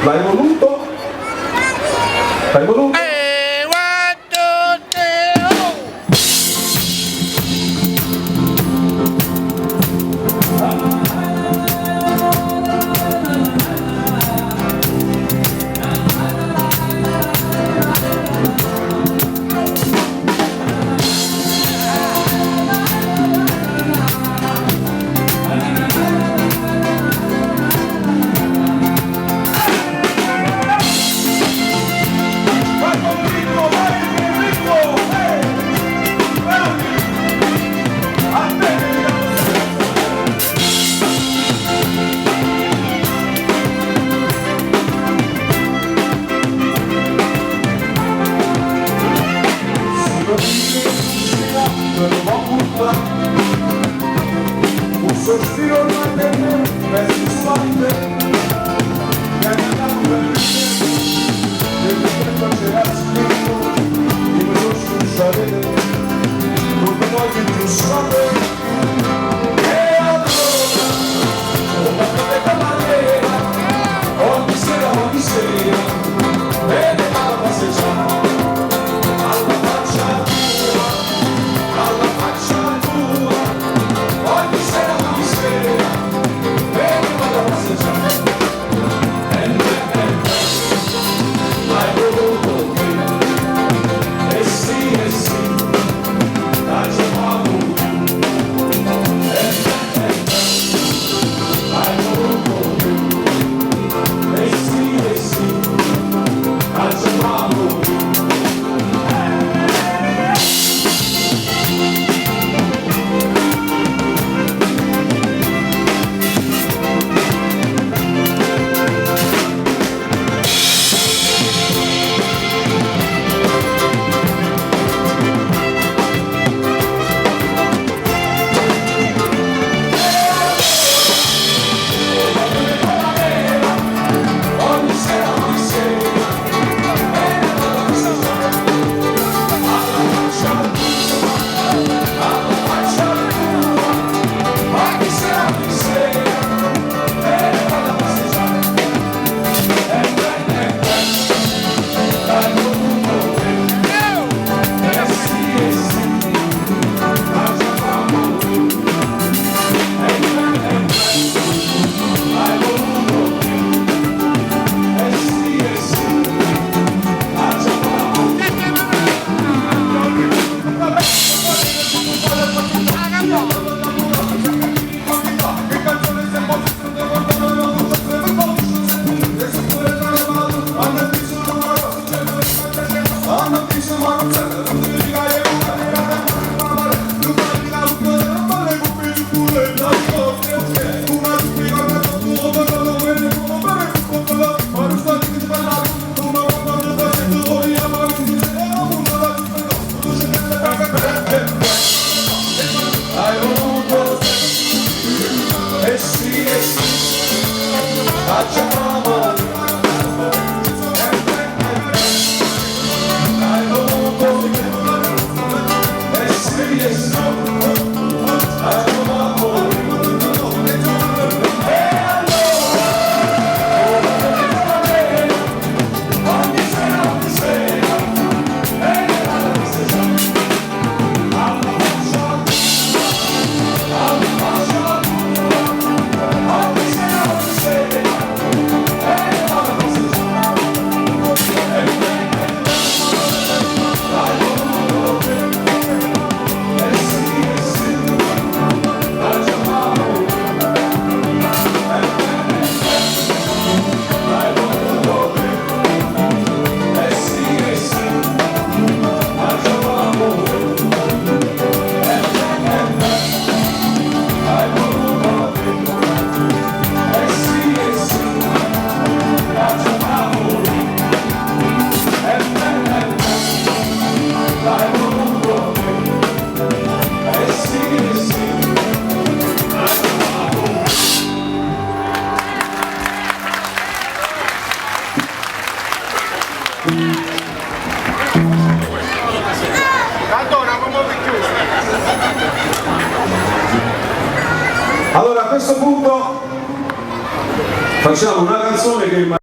L'hai voluto? L'hai voluto? Hey, one, two, three, oh! Vai con il ritmo, vai con il ritmo! Ehi! Bravi! A te che ti dà questa canzone! Un sospiro ormai per me, penso solo a te, mi hai dato per me, nel rispetto c'era scritto, io mi sono scusato, non ti voglio più sapere, e allora, come per la maniera, ogni sera, me ne vado a passeggiare, alla faccia tua, alla faccia tua, ogni sera, me ne vado a passeggiare. E me, e me, l'hai voluto te, eh sì, t'aggio voluto, e me, e me, l'hai voluto te, eh sì, t'aggio voluto. Ogni sera, me ne vado a passeggiare, alla faccia tua, alla faccia tua, ogni sera, me ne vado a passeggiare, e me, e me, l'hai voluto te, eh sì, t'aggio voluto, e me, e me, l'hai voluto te. Eh sì, t'aggio voluto. Hai voluto te, eh sì, t'aggio voluto. Hai voluto te, eh sì, t'aggio voluto. E allora, ogni sera, me ne vado a passeggiare, alla faccia tua, alla faccia tua, ogni sera, me ne vado a passeggiare, e me, l'hai voluto te, eh sì, t'aggio voluto, e me, l'hai voluto te, eh sì, t'aggio voluto, e me, l'hai voluto te, eh sì, t'aggio voluto, e me, l'hai voluto te, eh sì, t'aggio voluto. Madonna, come ho chiuso? Allora a questo punto facciamo una canzone che